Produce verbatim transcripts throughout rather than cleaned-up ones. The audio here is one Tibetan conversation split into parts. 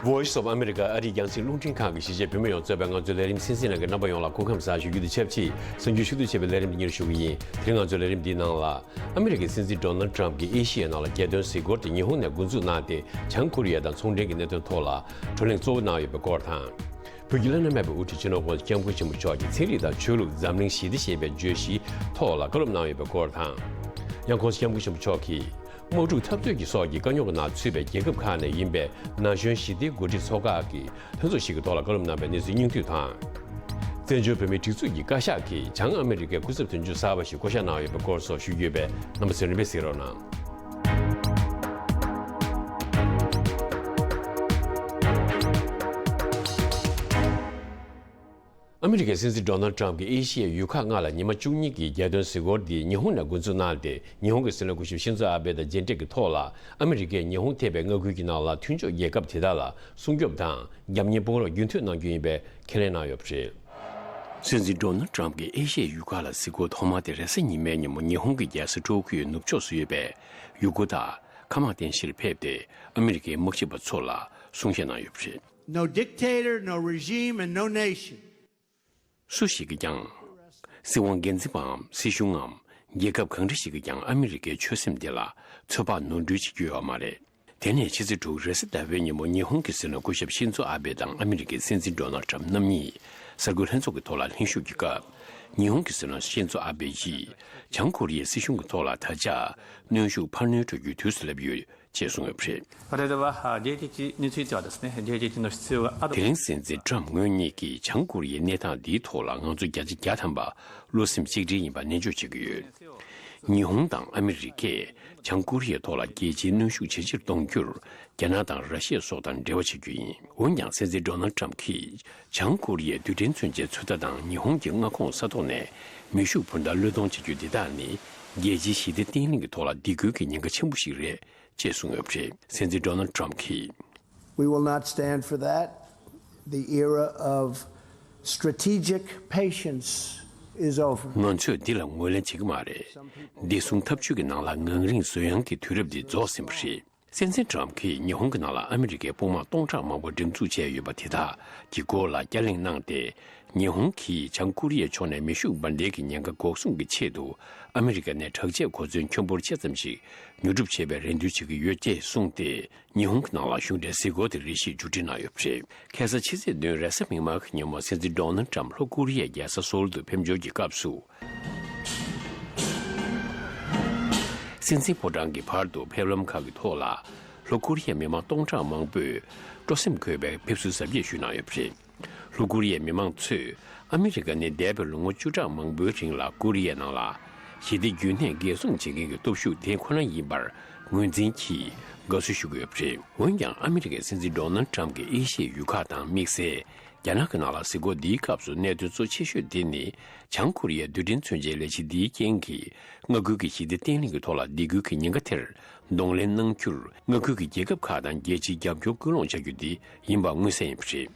Voice of America ཨ་རིའི་རྒྱང་སྲིང་རླུང་འཕྲིན་ཁང་གི་གཞིས་བྱེས་བོད་མི་ཡོངས་གཙོས་པའི་ང་ཚོའི་ལས་རིམ་གསན་གཟིགས་གནང་མཁན་རྣམ་པ་ཡོངས་ལ་སྐུ་ཁམས་བཟང་ཞུ་རྒྱུ་དང་ཆབས་ཅིག་གསར་འགྱུར་ཤུགས་བསྡུ་ཆེ་བའི་ལས་རིམ་འདི་སྙན་སྒྲོན་ཞུ་གི་ཡིན། དེ་རིང་ང་ཚོའི་ལས་རིམ་འདིའི་ནང་ལ། ཨ་མི་རི་ཀའི་སྲིད་འཛིན་ཌོ་ནལ་ཊམ་གྱིས་ཨེ་ཤི་ཡའི་ནང་ལ་རྒྱལ་དོན་གཟིགས་སྐོར་དེ་ཉི་ཧོང་ནས་འགོ་འཛུགས་གནང་སྟེ། བྱང་ཀོ་རི་ཡ་དང་ཚོང་འབྲེལ་གྱི་གནད་དོན་ཐོག་ལ་བགྲོ་གླེང་གཙོ་བོ་གནང་ཡོད་པའི་སྐོར་དང་། བོད་ཀྱི་བླ་ན་མེད་པའི་དབུ་ཁྲིད་སྤྱི་ནོར་༸གོང་ས་༸སྐྱབས་མགོན་ཆེན་པོ་མཆོག་གིས་ཚན་རིག་དང་ཆོས་ལུགས། འཛམ་གླིང་ཞི་བདེ་ཞེས་པའི་བརྗོད་གཞིའི་ཐོག་ལ་བཀའ་སློབ་གནང་ཡོད་པའི་སྐོར་དང་། ཡང་༸གོང་ས་༸སྐྱབས་མགོན་ཆེན་པོ་མཆོག་གིས། དམག་འཁྲུག་འཐབ་རྩོད་ཀྱི་སོགས་ཀྱི་དཀའ་རྙོག་གི་ནང་ཚུད་པའི་རྒྱལ་ཁབ་ཁག་ནས་ཡིན་པའི་ན་གཞོན་ཞི་བདེའི་འགོ་ཁྲིད་ཚོགས་ཁག་གི་ལྷན་ཚོགས་ཤིག་གི་ཐོག་ལ་བཀའ་སློབ་གནང་བའི་གནས་ཚུལ་སྙིང་བསྡུས་དང་། བཙན་བྱོལ་བོད་མིའི་སྒྲིག་འཛུགས་ཀྱི་བཀའ་ཤག་གིས་བྱང་ཨ་མི་རི་ཀའི་སྐུ་ཚབ་དོན་གཅོད་གསར་པ་ཞིག་བསྐོ་གཞག་གནང་ཡོད་པའི་སྐོར་སོགས་ཞུ་རྒྱུ་ཡོད་པས། རྣམ་པ་ཚོས་རིམ་པས་གཟིགས་རོགས་གནང་། ཨ་མི་རི་ཀའི་སྲིད་འཛིན་ཌོ་ནལ་ཊམ་གྱིས་ཨེ་ཤི་ཡའི་ཡུལ་ཁག་ལྔ་ལ་ཉི་མ་བཅུ་གཉིས་ཀྱི་རྒྱལ་དོན་གཟིགས་སྐོར་འདི་ཉི་ཧོང་ནས་འགོ་འཛུགས་གནང་སྟེ། ཉི་ཧོང་གི་སྲིད་བློན་སྐུ་ཞབས་ཤིན་ཛོ་ཨ་བྷེ་དང་མཇལ་འཕྲད་ཀྱི་ཐོག་ལ། ཨ་མི་རི་ཀས་ཉི་ཧོང་ཐེ་བའི་མངའ་ཁུལ་གྱི་ནང་ལ་མཐུན་ཕྱོགས་རྒྱལ་ཁབ་དེ་དག་ལ་སྲུང་སྐྱོབ་དང་རྒྱབ་གཉེར་སྤོང་རོགས་རྒྱུན་མཐུད་གནང་རྒྱུ་ཡིན་པའི་ཁས་ལེན་གནང་ཡོད་པ་རེད། སྲིད་འཛིན་ཌོ་ནལ་ཊམ་གྱི་ཨེ་ཤི་ཡའི་ཡུལ་ཁག་ལ་གཟིགས་སྐོར་ཐོག་མ་དེ་རེས་གཟའ་ཉི་མའི་ཉིན་མོ་ཉི་ཧོང་གི་རྒྱལ་ས་ཀྲོ་ཀིའོའི་ནུབ་ཕྱོགས་སུ་ཡོད་པའི་ཡུ་གུར་དང་ཁ་མག་རྟེན་གཞིར་ཕེབས་ཏེ། ཨ་མི་རི་ཀའི་དམག་ཞབས་པ་ཚོ་ལ་གསུང་བཤད་གནང་ཡོད་པ་རེད། No dictator, no regime, and no nation སུ་ཞིག་གིས་ཀྱང་། སྲིད་དབང་སྒེར་འཛིན་པའམ་སྲིད་གཞུང་ངམ་རྒྱལ་ཁབ་གང་འདྲ་ཞིག་གིས་ཀྱང་ཨ་མི་རི་ཀའི་ཆོད་སེམས་འདི་ལ་ཚོད་དཔག་ནོར་འཁྲུལ་བྱེད་རྒྱུ་ཡོད་པ་མ་རེད། དེ་ནས་ཕྱི་ཚེས་དྲུག་རེས་གཟའ་ཟླ་བའི་ཉིན་མོ་ཉི་ཧོང་གི་སྲིད་བློན་སྐུ་ཞབས་ཤིན་ཛོ་ཨ་བྷེ་དང་ཨ་མི་རི་ཀའི་སྲིད་འཛིན་ཌོ་ནལ་ཊམ་རྣམ་གཉིས་གསར་འགོད་ལྷན་ཚོགས་ཀྱི་ཐོག་ལ་ལྷན་ཞུགས་ཀྱི་སྐབས། ཉི་ཧོང་གི་སྲིད་བློན་ཤིན་ཛོ་ཨ་བྷེ་ཡིས་བྱང་ཀོ་རི་ཡའི་སྲིད་གཞུང་གི་ཐོག་ལ་ད་ཆ་གནོན་ཤུགས་འཕར་སྣོན་འགྲོ་རྒྱུའི་དུས་སུ་སླེབས་ཡོད། ཅེས་གསུངས་ཡོད་པ་རེད། 我々は迎撃についてはですね、迎撃の必要がある。 དེ་རིང་སྲིད་འཛིན་ཊམ་ངོས་གཉིས་ཀྱིས་བྱང་ཀོ་རི་ཡའི་གནས་སྟངས་འདིའི་ཐོག་ལ་ང་ཚོ་བརྒྱ་ཆ་བརྒྱ་ཐམ་པ་བློ་སེམས་གཅིག་སྒྲིལ་ཡིན་པ་ནན་བརྗོད་བྱེད་ཀྱི་ཡོད། ཉི་ཧོང་དང་ཨ་མི་རི་ཀས་བྱང་ཀོ་རི་ཡའི་ཐོག་ལ་རྒྱལ་སྤྱིའི་གནོན་ཤུགས་ཇེ་ཆེར་གཏོང་རྒྱུར། རྒྱ་ནག་དང་ར་ཤི་ཡ་སོགས་དང་འབྲེལ་བ་བྱེད་རྒྱུ་ཡིན། འོན་ཀྱང་སྲིད་འཛིན་ཌོ་ནལ་ཊམ་གྱིས་བྱང་ཀོ་རི་ཡའི་རྡུལ་ཕྲན་མཚོན་ཆའི་ཚོད་ལྟ་དང་ཉི་ཧོང་གི་མངའ་ཁོངས་ས་ཐོག་ནས་མེ་ཤུགས་འཕུར་མདའ་གློད་གཏོང་བྱེད་རྒྱུ་འདི་དག་ནི། རྒྱལ་སྤྱིའི་ཞི་བདེ་བརྟན་ལྷིང་གི་ཐོག་ལ་སྡིགས་སྐུལ་གྱི་ཉེན་ཁ་ཆེན་པོ་ཞིག་རེད། ཅེས་གསུངས་ཡོད་པ་རེད། སྲིད་འཛིན་ཌོ་ནལ་ཊམ་གྱིས། We will not stand for that. The era of strategic patience is over. ང་ཚོས་འདི་ལ་ངོས་ལེན་བྱེད་ཀྱི་མ་རེད། བདེ་སྲུང་འཐབ་ཇུས་ཀྱི་ནང་ལ་ངང་རིང་བཟོ་ཡངས་ཀྱི་དུས་རབས་འདི་རྫོགས་ཟིན་པ་རེད། སྲིད་འཛིན་ཊམ་གྱིས་ཉི་ཧོང་གི་ནང་ལ་ཨ་མི་རི་ཀའི་དཔུང་དམག་སྟོང་ཕྲག་མང་པོ་སྒྲིག་འཛུགས་བྱས་ཡོད་པ་དེ་དག་གི་སྐོར་ལ་བསྐྱར་གླེང་གནང་སྟེ། ཉི་ཧོང་གིས་བྱང་ཀོ་རི་ཡའི་ཕྱོགས་ནས་མེ་ཤུགས་འབར་མདེལ་གྱི་ཉེན་ཁ་འགོག་སྲུང་གི་ཆེད་དུ། ཨ་མི་རི་ཀ་ནས་དྲག་ཆས་གོ་མཚོན་ཁྱོན་འབོར་ཆེ་ཙམ་ཞིག་ཉོ་སྒྲུབ་བྱེད་པའི་རེ་འདུན་བྱེད་ཀྱི་ཡོད་ཅེས་གསུངས་ཏེ། ཉི་ཧོང་གི་ནང་ལ་གཞུང་འབྲེལ་གཟིགས་སྐོར་དེ་རེ་ཞིག་མཇུག་སྒྲིལ་གནང་ཡོད་པ་རེད། ཁ་སང་ཕྱི་ཚེས་བདུན་རེས་གཟའ་མིག་དམར་གྱི་ཉིན་མོ་སྲིད་འཛིན་ཌོ་ནལ་ཊམ་ལྷོ་ཀོ་རི་ཡའི་རྒྱལ་ས་སོའུལ་དུ་ཕེབས་འབྱོར་གྱི་སྐབས་སུ། སྲིད་འཛིན་ཕོ་བྲང་གི་བར་དུ་ཕེབས་ལམ་ཁག་གི་ཐོག་ལ། ལྷོ་ཀོ་རི་ཡའི་མི་མང་སྟོང་ཕྲག་མང་པོས་སྤྲོ་སེམས་འཁོལ་བའི་ཕེབས་བསུའི་གཟབ་རྒྱས་ཞུས་གནང་ཡོད་པ་རེད། ལྷོ་ཀོ་རི་ཡའི་མི་མང་ཚོས་ཨ་མི་རི་ཀ་ནི་འདས་པའི་ལོ་ངོ་བཅུ་ཕྲག་མང་པོའི་རིང་ལ་ཀོ་རི་ཡའི་ནང་ལ་ཞི་བདེ་རྒྱུན་གནས་འགན་སྲུང་བྱེད་མཁན་གྱི་སྟོབས་ཤུགས་དེ་ཁོ་ན་ཡིན་པར་ངོས་འཛིན་གྱིས་དགའ་བསུ་ཞུ་གི་ཡོད་པ་རེད། འོན་ཀྱང་ཨ་མི་རི་ཀའི་སྲིད་འཛིན་ཌོ་ནལ་ཊམ་གྱིས་ཨེ་ཤི་ཡའི་ཡུལ་ཁག་དང་དམིགས་བསལ་རྒྱ་ནག་གི་ནང་ལ་གཟིགས་སྐོར་འདིའི་སྐབས་སུ་གནད་དོན་གཙོ་ཆེ་ཤོས་དེ་ནི། བྱང་ཀོ་རི་ཡའི་རྡུལ་ཕྲན་མཚོན་ཆའི་ལས་གཞི་འདིའི་རྐྱེན་གྱིས་མངའ་ཁུལ་གྱི་ཞི་བདེ་བརྟན་ལྷིང་གི་ཐོག་ལ་སྡིགས་སྐུལ་གྱི་ཉེན་ཁ་དེར་གདོང་ལེན་གནང་རྒྱུར། མངའ་ཁུལ་གྱི་རྒྱལ་ཁབ་ཁག་དང་རྒྱལ་སྤྱིའི་རྒྱབ་སྐྱོར་སྐུལ་སློང་བྱ་རྒྱུ་འདི་ཡིན་པ་མངོན་གསལ་ཡིན་པ་རེད།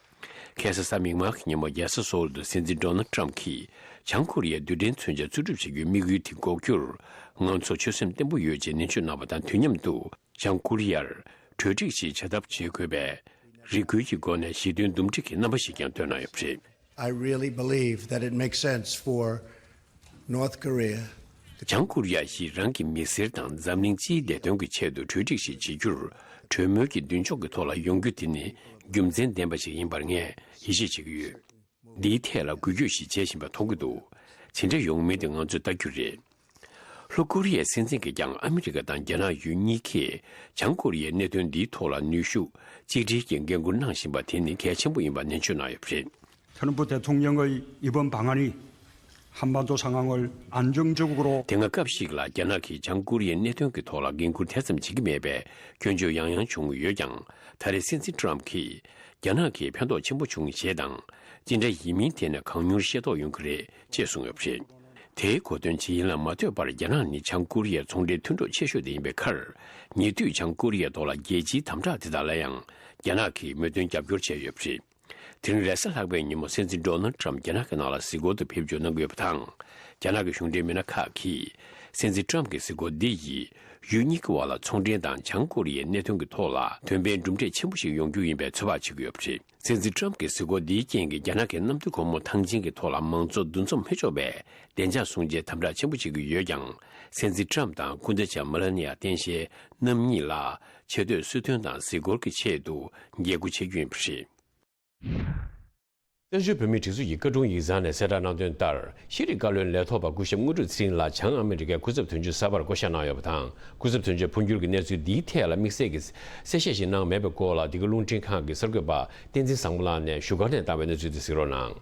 ཁ་སང་གཟའ་མིག་དམར་གྱི་ཉིན་མོ་རྒྱལ་ས་སོའུལ་དུ་སྲིད་འཛིན་ཌོ་ནལ་ཊམ་གྱིས་བྱང་ཀོ་རི་ཡའི་རྡུལ་ཕྲན་མཚོན་ཆ་འཚོལ་སྒྲུབ་བྱེད་རྒྱུའི་དམིགས་ཡུལ་དེ་འགོག་རྒྱུར། ང་ཚོ་ཆོད་སེམས་བརྟན་པོ་ཡོད་ཅེས་ནན་བརྗོད་གནང་བ་དང་དུས་མཉམ་དུ། བྱང་ཀོ་རི་ཡར་གྲོས་སྒྲིག་ཞིག་བྱ་ཐབས་བྱེད་དགོས་པའི་རེ་སྐུལ་གྱི་སྒོ་ནས་ཞི་མཐུན་འདུམ་འགྲིག་གི་རྣམ་པ་ཞིག་ཀྱང་བཏོན་གནང་ཡོད་པ་རེད། I really believe that it makes sense for North Korea to བྱང་ཀོ་རི་ཡ་ཞིག་རང་གི་མི་སེར་དང་འཛམ་གླིང་སྤྱིའི་བདེ་དོན་གྱི་ཆེད་དུ་གྲོས་སྒྲིག་ཞིག་བྱེད་རྒྱུར། གྲོས་མོལ་གྱི་མདུན་ཕྱོགས་ཀྱི་ཐོག་ལ་ཡོང་རྒྱུ་དེ་ནི་རྒྱུ་མཚན་ལྡན་པ་ཞིག་ཡིན་པར་ངས་ཡིད་ཆེས་བྱེད་ཀྱི་ཡོད། འདིའི་ཐད་ལ་འགུལ་སྐྱོད་ཞིག་བྱེད་བཞིན་པ་མཐོང་གི་འདུག། ཇི་འདྲ་ཡོང་མིན་དེ་ང་ཚོས་ལྟ་རྒྱུ་རེད། ལྷོ་ཀོ་རི་ཡའི་སྲིད་འཛིན་གྱིས་ཀྱང་ཨ་མི་རི་ཀ་དང་རྒྱ་ནག་ཡུལ་གཉིས་ཀས་བྱང་ཀོ་རི་ཡའི་གནད་དོན་འདིའི་ཐོག་ལ་ནུས་ཤུགས་གཅིག་སྒྲིལ་གྱིས་འགན་འཁུར་གནང་བཞིན་པ་དེ་ནི་གལ་ཆེན་པོ་ཡིན་པ་ནན་བརྗོད་གནང་ཡོད་པ་རེད། 트럼프 대통령의 이번 방한이 한반도 상황을 안정적으로 དེ་སྔ་སྐབས་ཤིག་ལ་རྒྱ་ནག་གིས་བྱང་ཀོ་རི་ཡའི་གནད་དོན་གྱི་ཐོག་ལ་འགན་འཁུར་དེ་ཙམ་བྱེད་ཀྱི་མེད་པའི་སྐྱོན་བརྗོད་ཡང་ཡང་བྱུང་ཡོད་ཀྱང་། ད་རེས་སྲིད་འཛིན་ཊམ་གྱིས། རྒྱ་ནག་གིས་ཕན་ཐོགས་ཆེན་པོ་བྱུང་ཞེས་དང་། ཅི་འདྲ་ཡིན་མིན་དེ་ནས་གང་མྱུར་ཤེས་རྟོགས་ཡོང་གི་རེད་ཅེས་གསུངས་ཡོད་པ་རེད། དེའི་གོ་དོན་ཇི་ཡིན་ལ་མ་ལྟོས་པར་རྒྱ་ནག་ནི་བྱང་ཀོ་རི་ཡའི་ཚོང་འབྲེལ་མཐུན་གྲོགས་ཆེ་ཤོས་དེ་ཡིན་པའི་ཁར། ཉེ་དུས་བྱང་ཀོ་རི་ཡའི་ཐོག་ལ་རྒྱལ་སྤྱིའི་དམ་དྲག་དེ་དག་ལ་ཡང་རྒྱ་ནག་གིས་མོས་མཐུན་རྒྱབ་སྐྱོར་བྱས་ཡོད་པ་རེད། དེ་རིང་རེས་གཟའ་ལྷག་པའི་ཉིན་མོ་སྲིད་འཛིན་ཌོ་ནལ་ཊམ་རྒྱ་ནག་གི་ནང་ལ་གཟིགས་སྐོར་དུ་ཕེབས་འབྱོར་གནང་གི་ཡོད་པ་དང་། རྒྱ་ནག་གི་གཞུང་འབྲེལ་མི་སྣ་ཁག་གིས་སྲིད་འཛིན་ཊམ་གྱི་གཟིགས་སྐོར་འདི་ཡིས་ ཡུལ་གཉིས་ཀྱི་བར་ལ་ཚོང་འབྲེལ་དང་བྱང་ཀོ་རི་ཡའི་གནད་དོན་གྱི་ཐོག་ལ་དོན་ཕན་གྲུབ་འབྲས་ཆེན་པོ་ཞིག་ཡོང་རྒྱུ་ཡིན་པའི་ཚོད་དཔག་བྱེད་ཀྱི་ཡོད་པ་རེད། སྲིད་འཛིན་ཊམ་གྱི་གཟིགས་སྐོར་འདིའི་རྐྱེན་གྱིས་རྒྱ་ནག་གི་གནམ་གྲུའི་སྒོར་མོ་ཐང་ཆེན་གྱི་ཐོག་ལ་མང་གཙོ་འདུ་འཛོམས་མི་ཆོག་པའི་བདེ་འཇགས་སྲུང་བྱའི་དམ་དྲག་ཆེན་པོ་བྱེད་ཀྱི་ཡོད་ཀྱང་། སྲིད་འཛིན་ཊམ་དང་སྐུ་ཟླ་ལྕམ་མེ་ལ་ནི་ཡ་རྟེན་གཞིའི་རྣམ་གཉིས་ལ་ཆེ་བསྟོད་སུས་ཐོན་དང་གཟིགས་སྐོར་གྱི་ཆེད་དུ་རྒྱལ་སྒོ་ཕྱེ་རྒྱུ་ཡིན་པ་རེད། བཙན་བྱོལ་བོད་མིའི་སྒྲིག་འཛུགས་ཀྱི་བཀའ་དྲུང་ཡིག་ཚང་ནས་གསལ་བསྒྲགས་གནང་དོན་ལྟར། ཤེས་རིག་བཀའ་བློན་ལས་ཐོག་པ་སྐུ་ཞབས་དངོས་གྲུབ་ཚེ་རིང་ལགས་བྱང་ཨ་མི་རི་ཀའི་སྐུ་ཚབ་དོན་གཅོད་གསར་པར་བསྐོ་བཞག་གནང་ཡོད་པ་དང་། སྐུ་ཚབ་དོན་གཅོད་འཕོ་འགྱུར་གྱི་གནས་ཚུལ་འདིའི་ཐད་ལ་དམིགས་བསལ་གྱི་གསལ་བཤད་ཞིག་གནང་མེད་པའི་སྐོར་ལ། འདི་ག་རླུང་འཕྲིན་ཁང་གི་གསར་འགོད་པ་བསྟན་འཛིན་བཟང་མོ་ལགས་ནས་བཞུགས་སྒར་ནས་བཏང་བའི་གནས་ཚུལ་དེ་གཟིགས་རོགས་གནང་།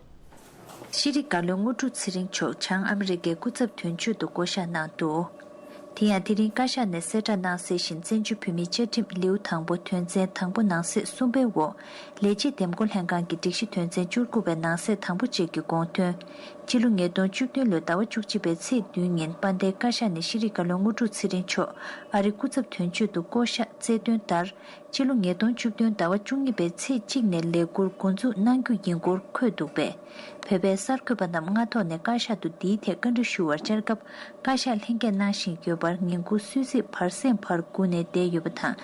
ཤེས་རིག་བཀའ་བློན་དངོས་གྲུབ་ཚེ་རིང་མཆོག་བྱང་ཨ་མི་རི་ཀའི་སྐུ་ཚབ་དོན་གཅོད་དུ་བསྐོ་བཞག་གནང་འདུག་དེ་ཡང་དེ་རིང་བཀའ་ཤག་ནས་གསལ་བསྒྲགས་གནང་གསལ་བཞིན། བཙན་བྱོལ་བོད་མིའི་བཅའ་ཁྲིམས་ལེའུ་དང་པོ་དོན་ཚན་དང་པོ་ནང་གསེས་གསུམ་པའི་འོག་ལས་བྱེད་འདེམས་བསྐོ་ལྷན་ཁང་གི་སྒྲིག་གཞི་དོན་ཚན་བཅུ་དགུ་པའི་ནང་གསེས་དང་པོ་བཅས་ཀྱི་དགོངས་དོན། སྤྱི་ལོ་ཉིས་སྟོང་བཅུ་བདུན་ལོའི་ཟླ་བ་བཅུ་གཅིག་པའི་ཚེས་བདུན་ཉིན་དཔལ་ལྡན་བཀའ་ཤག་ནས་ཤེས་རིག་བཀའ་བློན་དངོས་གྲུབ་ཚེ་རིང་མཆོག་ཨ་རིའི་སྐུ་ཚབ་དོན་གཅོད་དུ་བསྐོ་བཞག་སྩལ་དོན་ལྟར། སྤྱི་ལོ་ཉིས་སྟོང་བཅུ་བདུན་ཟླ་བ་བཅུ་གཉིས་པའི་ཚེས་གཅིག་ནས་ལས་འཁུར་འགོ་འཛུགས་གནང་རྒྱུ་ཡིན་སྐོར་འཁོད་འདུག་པས། བོད་པའི་གསར་འགོད་པ་རྣམས་སྔ་ཐོག་ནས་བཀའ་ཤག་ཏུ་འདིའི་ཐད་བཀའ་འདྲི་ཞུ་བར་བཅར་སྐབས། བཀའ་ཤག་ལྷན་རྒྱས་གནང་བཞིན་ཡོད་པར་ཉིན་གུང་ཚོད་ཚོད་བར་གསེང་བར་སྒུག་ནས་བསྡད་ཡོད་པ་དང་།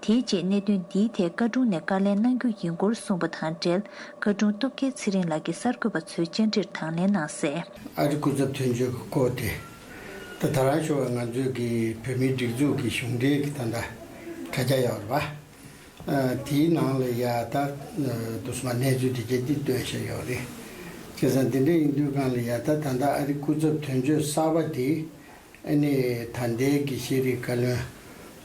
དེའི་རྗེས་གནད་དོན་འདིའི་ཐད་བཀའ་དྲུང་ནས་བཀའ་ལན་གནང་རྒྱུ་ཡིན་སྐོར་གསུངས་པ་དང་འབྲེལ། བཀའ་དྲུང་སྟོབས་རྒྱལ་ཚེ་རིང་ལགས་ཀྱིས་གསར་འགོད་པ་ཚོའི་བཅར་འདྲིར་དང་ལེན་གནང་གསལ། ཨ་རི་སྐུ་ཚབ་དོན་གཅོད་ཀྱི་སྐོར་དེ། ད་ད་རང་ཞུ་བ་ང་ཚོའི་གི་བོད་མིའི་སྒྲིག་འཛུགས་ཀྱི་གཞུང་འབྲེལ་གྱི་ད་ལྟ་དྲ་རྒྱ་ཡོད་རེད་པ། ཨ་དེའི་ནང་ལ་ཡ་ད་དུ་སུ་མ་གནས་ཚུལ་དེ་གྱད་འདི་སྟོན་བཞག་ཡོད་རེད། བྱས་ཙང་དེ་འདྲ་ཡིན་དུས་སྒང་ལ་ཡ་ད་ད་ལྟ་ཨ་རི་སྐུ་ཚབ་དོན་གཅོད་གསར་པ་དེ་ཨ་ནི་ད་ལྟའི་གི་ཤེས་རིག་བཀའ་བློན་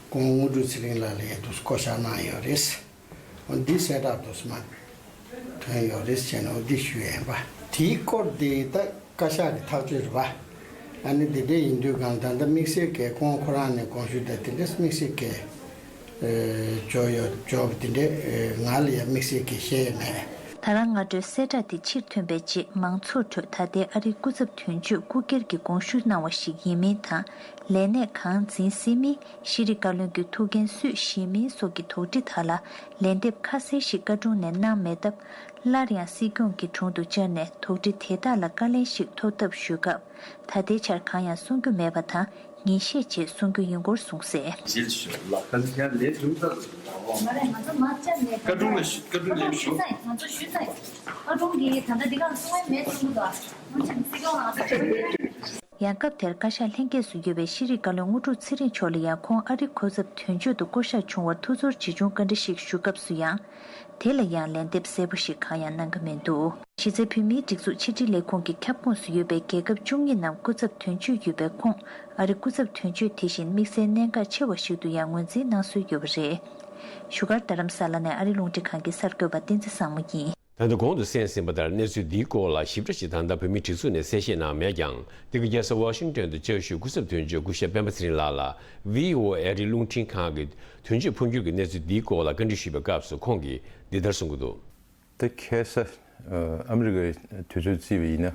ཁོང་དངོས་གྲུབ་ཚེ་རིང་ལགས་ལ་ཡ་དུ་བསྐོ་བཞག་གནང་ཡོད་རེད། འོ་འདི་གསལ་བསྒྲགས་དུ་སུ་མ་ཐོན་ཡོད་རེད་ཟེར་ནས་འོ་འདི་ཞུ་ཡ་ཡིན་པ། དེའི་སྐོར་དེ་ད་བཀའ་ཤག་གི་ཐག་གཅོད་རེད་པ། ཨ་ནི་དེ་འདྲ་ཡིན་དུས་སྒང་ད་ལྟ་དམིགས་བསལ་གྱི་ཁོང་ཁོ་རང་ནས་དགོངས་ཞུ་དང་དེ་འདྲ་དམིགས་བསལ་གྱི་འབྱོར་ཡོད་འབྱོར་བ་དེ་འདྲ་ང་ལ་ཡང་དམིགས་བསལ་གྱི་བཤད་ཡ་མེད། ད་རང་སྔ་དྲོའི་གསལ་བསྒྲགས་དེ་ཕྱིར་ཐོན་པའི་རྗེས། མང་ཚོགས་ཁྲོད་ད་ལྟའི་ཨ་རིའི་སྐུ་ཚབ་དོན་གཅོད་སྐུ་སྒེར་གྱི་དགོངས་ཞུ་གནང་བ་ཞིག་ཡིན་མིན་དང་། ལས་གནས་གང་འཛིན་སྲིད་མིན། ཤེས་རིག་བཀའ་བློན་གྱི་ཐུགས་འགན་སུས་བཞེས་མིན་སོགས་ཀྱི་དོགས་འདྲི་དག་ལ་ལན་འདེབས་ཁ་གསལ་ཞིག་བཀའ་དྲུང་ནས་གནང་མེད་སྟབས། སླར་ཡང་སྲིད་སྐྱོང་གི་དྲུང་དུ་བཅར་ནས་དོགས་འདྲི་དེ་དག་ལ་བཀའ་ལན་ཞིག་ཐོབ་ཐབས་ཞུ་སྐབས། ད་ལྟའི་ཆར་གང་ཡང་གསུང་རྒྱུ་མེད་པ་དང་། ཉིན་ཤས་རྗེས་གསུང་རྒྱུ་ཡིན་སྐོར་གསུངས་གསལ། རྗེས་སུ་ལག་ཁ་ལ་ལས་དྲུང་ལྟར་དུ་ལག་འོང་། མ་རེད། ང་ཚོ་མ་བཅར་ནས་བཀའ་དྲུང་ལ་ཞུ། བཀའ་དྲུང་ལ་ཞུ། ང་ཚོ་ཞུས་ཚར་ཡིན། བཀའ་དྲུང་གིས་ད་ལྟ་འདི་ག་གསུང་ཡ་མེད་གསུང་གི་འདུག་ཨ་ནང་ཆེན་སྲིད་སྐྱོང་ལ་ང་ཚོ་བཅར་གི་ཡོད། ཡང་སྐབས་དེར་བཀའ་ཤག་ལྷན་རྒྱས་སུ་ཡོད་པའི་ཤེས་རིག་བཀའ་བློན་དངོས་གྲུབ་ཚེ་རིང་མཆོག་ལ་ཡང་ཁོང་ཨ་རིའི་གོ་ཚབ་དོན་གཅོད་དུ་བསྐོ་གཞག་བྱུང་བར་ཐུགས་ཚོར་ཇི་བྱུང་བཀའ་འདྲི་ཞིག་ཞུ་སྐབས་སུ་ཡང་། དེ་ལ་ཡང་ལན་འདེབས་གསལ་པོ་ཞིག་གང་ཡང་གནང་གི་མི་འདུག་གཞི་རྩའི་བོད་མིའི་སྒྲིག་འཛུགས་ཕྱི་དྲིལ་ལས་ཁུངས་ཀྱི་ཁྱབ་ཁོངས་སུ་ཡོད་པའི་རྒྱལ་ཁབ་བཅུ་གཉིས་ནང་སྐུ་ཚབ་དོན་གཅོད་ཡོད་པའི་ཁོངས། ཨ་རིའི་སྐུ་ཚབ་དོན་གཅོད་དེ་བཞིན་དམིགས་བསལ་གནད་འགག་ཆེ་བ་ཞིག་ཏུ་ཡང་ངོས་འཛིན་གནང་སྲོལ་ཡོད་པ་རེད། བཞུགས་སྒར་རྡ་རམ་ས་ལ་ནས་ཨ་རིའི་རླུང་འཕྲིན་ཁང་གི་གསར་འགོད་པ་བསྟན་འཛིན་བཟང་མོ་ཡིན། ད་ལྟ་གོང་དུ་གསན་ཟིན་པ་ལྟར། གནས་ཚུལ་འདིའི་སྐོར་ལ་ཞིབ་ཕྲ་ཞིག་ད་ལྟ་བོད་མིའི་སྒྲིག་འཛུགས་ནས་གསལ་བཤད་གནང་མེད་ཀྱང་། འདི་ག་རྒྱལ་ས་ཝ་ཤིང་ཏོན་དུ་བཅའ་བཞུགས་སྐུ་ཚབ་དོན་གཅོད་སྐུ་ཞབས་སྤེན་པ་ཚེ་རིང་ལགས་ལ་བྷི་ཨོ་ཨེ་ཨ་རིའི་རླུང་འཕྲིན་ཁང་གི་དོན་གཅོད་འཕོ་འགྱུར་གྱི་གནས་ཚུལ་འདིའི་སྐོར་ལ་བཀའ་འདྲི་ཞུས་པའི་སྐབས་སུ། ཁོང་གིས་འདི་ལྟར་གསུང་གི་འདུག་ད་ཁ་སང་ཨ་མི་རི་ཀའི་དུས་ཚོད་བརྩིས་པ་ཡིན་ན།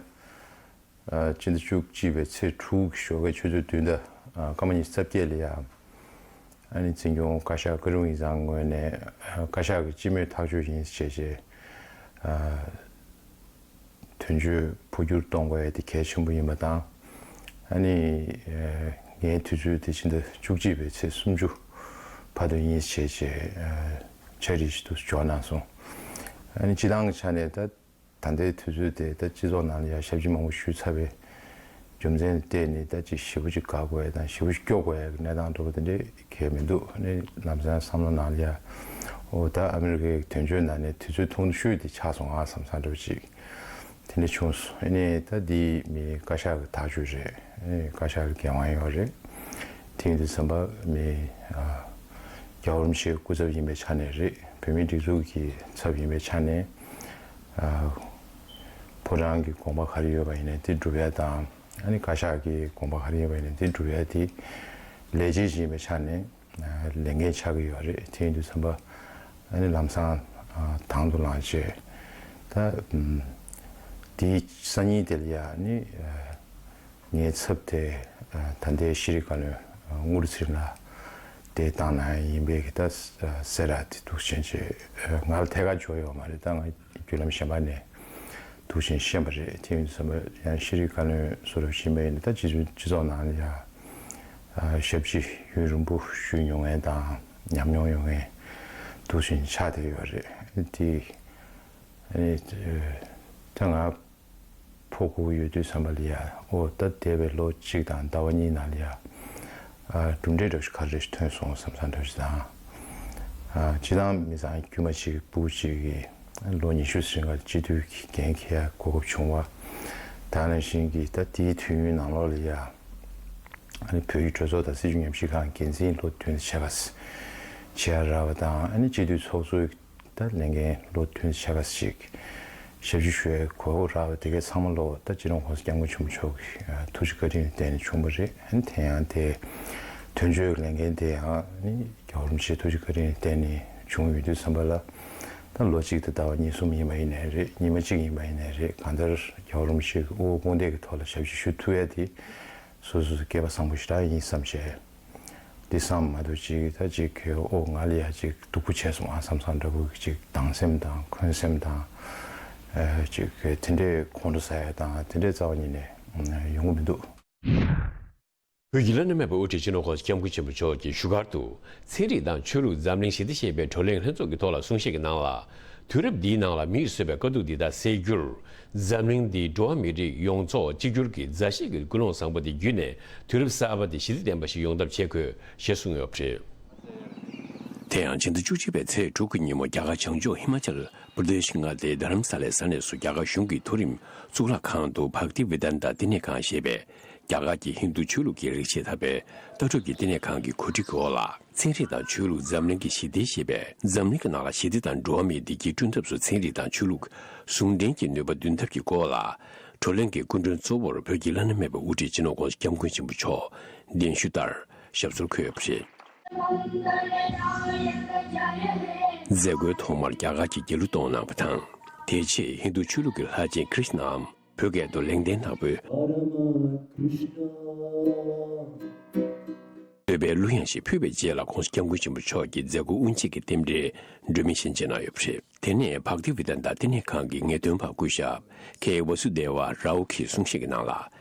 ཨ་སྤྱི་ཟླ་བཅུ་གཅིག་པའི་ཚེས་དྲུག་གི་ཞོགས་ཀའི་ཆུ་ཚོད་བདུན་དང་ཨ་སྐར་མ་ཉི་ཤུ་རྩ་བརྒྱད་ལ་ཡ། ཨ་ནི་འཛིན་སྐྱོང་བཀའ་ཤག་བཀའ་དྲུང་ཡིག་ཚང་ངོས་ནས་ཨ་བཀའ་ཤག་གི་སྤྱི་མོས་ཐག་གཅོད་ཡིན་ཞེས་བྱས། ཨ་དོན་གཅོད་འཕོ་འགྱུར་གཏོང་དགོས་ཡ་དེ་གལ་ཆེན་པོ་ཡིན་པ་དང་། ཨ་ནི་ཨ་ངའི་དུས་ཚོད་དེ་ཕྱི་ཟླ་བཅུ་གཅིག་པའི་ཚེས་སུམ་ཅུ་བར་དུ་ཡིན་ཞེས་བྱས། ཨ་འཆར་གཞི་ཞིག་ཏུ་འཇོག་གནང་སོང་། ཨ་ནི་སྤྱི་བཏང་གི་ཆ་ནས་ད། ད་ལྟའི་དུས་ཚོད་དེ་ད་སྤྱི་ཚོགས་ནང་ལ་ཡང་ཞབས་ཕྱི་མང་པོ་ཞུས་ཚར་བའི་རྒྱུ་མཚན་ལ་བརྟེན་ནས། ད་ཅིག་ཞེ་པོ་ཅིག་དགའ་དགོས་ཡ་དང་ཞེ་པོ་ཅིག་སྐྱོ་དགོས་ཡ་གི་གནས་སྟངས་འདྲ་པོ་དེ་འདྲ་གང་ཡང་མི་འདུག་ཨ་ནི་ལམ་སང་བསམ་བློ་ནང་ལ་ཡ། འོ་ད་ཨ་མི་རི་ཀའི་དོན་གཅོད་ནང་ནས་དུས་ཚོད་ཐུང་ཤོས་དེ་ཆགས་སོང་ཨ་བསམ་བསམ་འདྲ་པོ་ཅིག་དེ་འདྲ་བྱུང་སོང་། ཨ་ནི་ད་འདི་མི་བཀའ་ཤག་གི་ཐག་གཅོད་རེད། ཨ་ནི་བཀའ་ཤག་གི་འགན་དབང་ཡོད་རེད། དེ་ཡིན་དུས་ཙམ་པ་མི་ཨ་རྒྱལ་བ་རིན་པོ་ཆེའི་སྐུ་ཚབ་ཡིན་པའི་ཆ་ནས་རེད། བོད་མིའི་སྒྲིག་འཛུགས་ཀྱི་ཚབ་ཡིན་པའི་ཆ་ནས། ཨ་ཕོ་བྲང་གི་དགོངས་པ་ག་རེ་ཡོད་པ་ཡིན་ནའི་དེ་སྒྲུབ་ཡ་དང་། ཨ་ནི་བཀའ་ཤག་གི་དགོངས་པ་ག་རེ་ཡོད་པ་ཡིན་ནའི་དེ་སྒྲུབ་ཡ་དེ་ལས་བྱེད་ཅིག་ཡིན་པའི་ཆ་ནས་ཨ་ལས་འགན་ཆགས་ཀྱི་ཡོད་རེད། དེ་ཡིན་དུས་ཙམ་པ་ཨ་ནི་ལམ་སང་ཨ་དང་དུ་ལངས་བྱས། ད་ཨམ་དེའི་སང་ཉིན་དེ་ལ་ཡ་ཨ་ནི་ཨ་ངའི་ཚབ་དེ་ཨ་ད་ལྟའི་ཤེས་རིག་བཀའ་བློན་ཨ་དངོས་གྲུབ་ཚེ་རིང་ལགས་དེ་བཏང་གནང་ཡ་ཡིན་པའི་གི་ད་ཨ་གསལ་བསྒྲགས་དེ་འདུག་སེ་བྱས། ཨ་ང་ལ་ཐད་ཀར་འབྱོར་ཡོད་མ་རེད། ད་ང་བརྒྱུད་ལམ་གཞན་པ་ནས་འདུག་སེ་ཤེས་པ་རེད། དེ་ཡིན་དུས་ཙམ་པ་ཡང་ཤེས་རིག་བཀའ་བློན་བཟོ་འདྲ་ཞིག་ཡིན་པ་ཡིན་ན། ད་སྤྱི་ཚོགས་སྤྱི་ཚོགས་ནང་ལ་ཡ་ ཞབས་ཕྱི་ཡུན་རིང་པོ་ཞུས་མྱོང་མཁན་དང་ཉམས་མྱོང་ཡོད་མཁན་འདུག་བཞིན་ཆགས་བསྡད་ཡོད་རེད། དེ་ཨ་ནི་ད་ང་ཕོ་ཁོ་ཡོད་དུས་ཙམ་པ་ལ་ཡ་ཨོ་ད་འདས་པའི་ལོ་གཅིག་དང་ཟླ་བ་གཉིས་ནང་ལ་ཡ་གྲུབ་འབྲས་འདྲ་ཞིག་ག་རེ་ཞིག་ཐོན་སོང་བསམ་བསམ་འདྲ་ཞིག་དང་། སྤྱིར་བཏང་མི་ཚང་དཀྱུས་མ་གཅིག་བུ་གཅིག་གིས་ལོ་ཉི་ཤུ་ཟིན་ག་སྤྱི་འཐུས་ཀྱི་འགན་འཁྱེར་གོ་སྐབས་བྱུང་བ། ད་ནང་བཞིན་གྱི་ད་དེའི་དུས་ཡུན་ནང་ལོགས་ལ་ཡ་ཨ་ནི་བོད་ཀྱི་གྲོས་ཚོགས་དང་སྲིད་བྱུས་ཉམས་ཞིབ་ཁང་འགན་འཛིན་ལོ་བདུན་ཙམ་བྱས་པ་བྱས་ར་བ་དང་ཨ་ནི་སྤྱི་འཐུས་ཚོགས་གཙོའི་ད་ལས་འགན་ལོ་བདུན་ཙམ་བྱས་པ་ཞིག་ཞབས་ཕྱི་ཞུ་བའི་གོ་སྐབས་རག་པ་དེ་གའི་ཚང་མ་ལོ་ད་སྤྱི་ནོར་༸གོང་ས་༸སྐྱབས་མགོན་ཆེན་པོ་མཆོག་གི་ཐུགས་རྗེ་བཀའ་དྲིན་ལ་བརྟེན་ནས་བྱུང་བ་རེད། ཨ་ནི་དེ་ཡང་དེ་དོན་གཅོད་ཀྱི་ལས་འགན་དེ་ཡང་ཨ་ནི་རྒྱལ་བ་རིན་པོ་ཆེའི་ཐུགས་རྗེ་བཀའ་དྲིན་ལ་བརྟེན་ནས་བྱུང་ཡོད་དུས་ཙམ་པ་ལ་ད་ལོ་གཅིག་དང་ཟླ་བ་གཉིས་གསུམ་ཡིན་པ་ཡིན་ནའི་རེད། ཉི་མ་གཅིག་ཡིན་པ་ཡིན་ནའི་རེད། གང་ལྟར་རྒྱལ་བ་རིན་པོ་ཆེ་གི་དབུ་འོག་དཔུང་འདེགས་ཀྱི་ཐོག་ལ་ཞབས་ཕྱི་ཞུ་ཐུབ་ཡ་དེ་སོ་སོ་སྐལ་པ་བཟང་པོ་ཞེ་དྲག་ཡིན་བསམ་བྱས། འདི་བསམ་མ་ཐུབ་ཅིག་ད་ཅིག་ཨོ་ང་ལ་ཡ་ཅིག་སྡུག་པོ་བྱས་སོང་ཨ་བསམ་བསམ་འདྲ་པོ་ཅིག་སྡང་སེམས་དང་འཁོན་སེམས་དང་། ཨ་ཅིག་དེ་འདྲའི་ཁོང་ཁྲོ་ཟ་ཡ་དང་དེ་འདྲའི་རྩ་བ་ཉིད་ནས་ཡོང་གི་མི་འདུག། བོད་ཀྱི་བླ་ན་མེད་པའི་དབུ་ཁྲིད་སྤྱི་ནོར་༸གོང་ས་༸སྐྱབས་མགོན་ཆེན་པོ་མཆོག་གིས་བཞུགས་སྒར་དུ་ཚན་རིག་དང་ཆོས་ལུགས་འཛམ་གླིང་ཞི་བདེ་ཞེས་པའི་བགྲོ་གླེང་ལྷན་ཚོགས་ཀྱི་ཐོག་ལ་གསུང་བཤད་ཀྱི་ནང་ལ། དུས་རབས་འདིའི་ནང་ལ་མིས་བཟོས་པའི་དཀའ་སྡུག་འདི་དག་སེལ་རྒྱུར། འཛམ་གླིང་འདིའི་འགྲོ་བ་མི་རིགས་ཡོངས་རྫོགས་གཅིག་གྱུར་གྱི་མཛའ་བཤེས་ཀྱི་ཀུན་སློང་བཟང་པོ་དེ་བརྒྱུད་ནས་དུས་རབས་གསར་པ་དེ་ཞི་བདེ་ལྡན་པ་ཞིག་ཡོང་ཐབས་བྱེད་དགོས་ཞེས་གསུངས་ཡོད་པ་རེད། དེ་ཡང་ཕྱི་ཟླ་བཅུ་གཅིག་པའི་ཚེས་དྲུག་གི་ཉིན་མོ་རྒྱ་གར་བྱང་ཕྱོགས་ཧི་མ་ཅལ་པར་དེ་ཤི་མངའ་སྡེའི་རྡ་རམ་ས་ལའི་ས་གནས་སུ་རྒྱ་གར་གཞུང་གི་མཐོ་རིམ་གཙུག་ལག་ཁང་དུ་བྷག་ཏི་ཝི་དན་ད་བསྟི་གནས་ཁང་ཞེས་པའི་རྒྱ་གར་གྱི་ཧིན་རྡུ་ཆོས་ལུགས་ཀྱི་རིག་བྱེད་འཐབ་པའི་ལྟ་གྲུབ་ཀྱི་བསྟི་གནས་ཁང་གི་གོ་སྒྲིག་འོག་ལ། ཚན་རིག་དང་ཆོས་ལུགས་འཛམ་གླིང་གི་ཞི་བདེ་ཞེས་པའི་འཛམ་གླིང་གི་ནང་ལ་ཞི་བདེ་དང་འགྲོ་བ་མིའི་བདེ་སྐྱིད་བསྐྲུན་ཐབས་སུ་ཚན་རིག་དང་ཆོས་ལུགས་ཟུང་འབྲེལ་གྱི་ནུས་པ་འདོན་ཐབས་ཀྱི་སྐོར་ལ། བགྲོ་གླེང་གི་སྐུ་མགྲོན་གཙོ་བོར་བོད་ཀྱི་བླ་ན་མེད་པའི་དབུ་ཁྲིད་སྤྱི་ནོར་༸གོང་ས་༸སྐྱབས་མགོན་ཆེན་པོ་མཆོག་གདན་ཞུ་ལྟར་ཞབས་སོར་འཁོད་ཡོད་པ་རེད། མཛད་སྒོའི་ཐོག་མར་རྒྱ་གར་གྱི་རྒྱལ་གླུ་གཏོང་གནང་བ་དང་། དེ་རྗེས་ཧིན་རྡུ་ཆོས་ལུགས་ཀྱི་ལྷ་ཆེན་ཀྲིཤ་ནའམ། བོད་སྐད་དུ་ལེགས་ལྡན་ནག་པོའི་བསྟོད་པའི་གླུ་དབྱངས་ཤིག་ཕུལ་བའི་རྗེས་ལ་༸གོང་ས་༸སྐྱབས་མགོན་ཆེན་པོ་མཆོག་གིས་མཛད་སྒོ་དབུ་འབྱེད་ཀྱི་རྟེན་འབྲེལ་སྒྲོན་མེ་སྦྱིན་བྱས་གནང་ཡོད་པ་རེད། དེ་ནས་བྷག་ཏི་ཝི་དན་ད་བསྟི་གནས་ཁང་གི་ངེས་སྟོན་པ་སྐུ་ཞབས་ཁེ་ཝ་སུ་དེ་ཝ་རའོ་གིས་གསུང་བཤད་ཀྱི་ནང་ལ།